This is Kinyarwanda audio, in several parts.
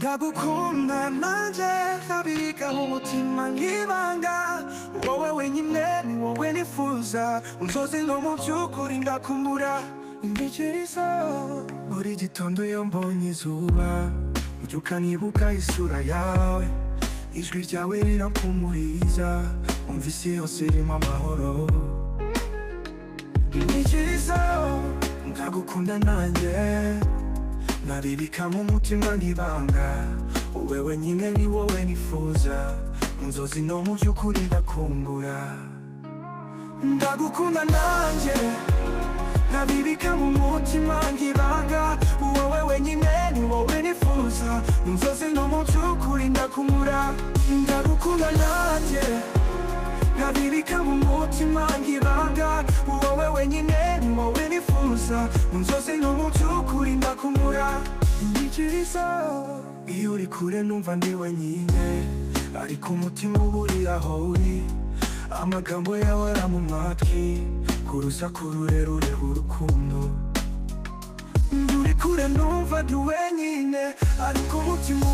Ndagukunda nanjye, nkabika mu mutima nk'ibanga. Wowe wenyine ni wowe nifuza, unzozi no mu by'ukuri ndakumbura. Inyikirizo buri gitondo iyo mbonye izuba, mbyuka nibuka isura yawe. Ijwi ryawe rirampumuriza, umva isi yose irimo amahoro. Inyikirizo, ndagukunda nanjye, nkabibika mu mutima nk'ibanga. Wowe wenyine ni wowe nifuza, mu nzozi no mu by'ukuri ndakumbura. Ndagukunda nanjye, nkabibika mu mutima nk'ibanga. Wowe wenyine ni wowe nifuza, mu nzozi no mu by'ukuri ndakumbura. Ndagukunda nanjye, nkabibika mu mutima nk'ibanga. Wowe wenyine ni wowe nifuza, mu nzozi no mu by'ukuri ndakumbura. Inyikirizo, iyo uri kure numva ndi wenyine, ariko umutima uba uri aho uri. Amagambo yawe ara mu matwi, ku rusaku rurerure rw'urukundo. Uri kure numva ndi wenyine, ariko umutima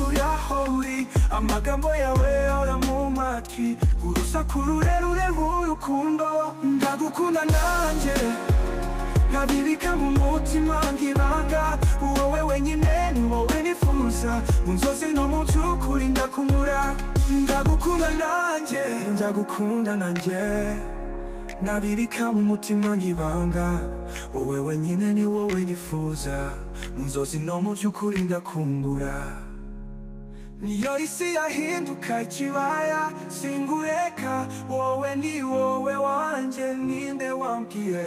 uri aho uri. Amagambo yawe ahora mu matwi, urusaku rurerure rw'urukundo. Ndagukunda nanjye, nkabibika mu mutima nk'ibanga. Wowe wenyine ni wowe nifuza, mu nzozi no mu by'ukuri ndakumbura. Ndagukunda nanjye, ndagukunda nanjye, nkabibika mu mutima nk'ibanga. Wowe wenyine ni wowe nifuza, mu nzozi no mu by'ukuri ndakumbura. Niyo isi yahinduka ikibaya, singureka. Wowe ni wowe wanjye, ninde wambwiye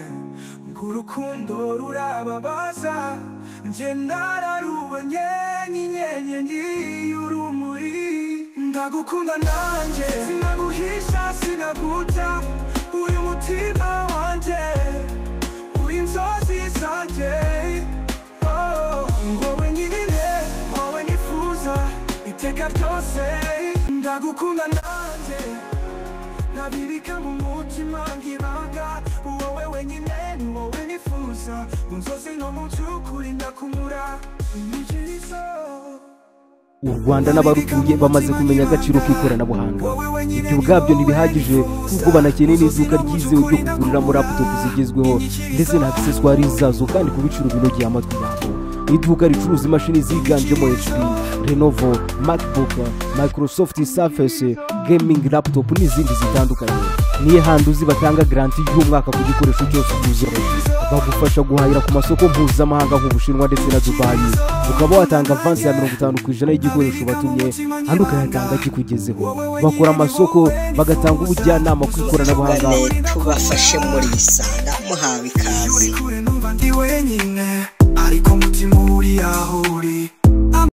ngo urukundo rurababaza? Njye nararubonye nk'inyenyeri y'urumuri. Ndagukunda nanjye, sinaguhisha, sinaguta. Uyu mutima wanjye uri inzozi zanjye. Oh, wowe nyine, wowe nifuza iteka ryose. Ndagukunda nanjye, nkabibika mu mutima nk'ibanga. Wowe wenyine ni wowe nifuza, mu nzozi no mu by'ukuri ndakumbura. Inyikirizo. U Rwanda n'abarutuye bamaze kumenya agaciro k'ikoranabuhanga. Ibyo ubwabyo ntibihagije, kuko banakeneye n'iduka ryizewe ryo kuguriramo laptop zigezweho ndetse na accessoires zazo, kandi ku biciro binogeye amatwi yabo. Iduka ricuruza imashini ziganjemo HP, Lenovo, MacBook, Microsoft Surface, gaming laptop n'izindi zitandukanye. Niyo handi uzi batanga garantie y'umwaka ku gikoresho cyose uguze. Bagufasha guhahira ku masoko mpuzamahanga nk'Ubushinwa ndetse na Dubayi, ukaba watanga avance ya 50% y'igikoresho batumye, andi ukayatanga kikugezeho. Bakora amasoko, bagatanga ubujyanama ku ikoranabuhanga. Tugane tubafashe muri Isanga, muhawe ikaze. Uri kure numva ndi wenyine.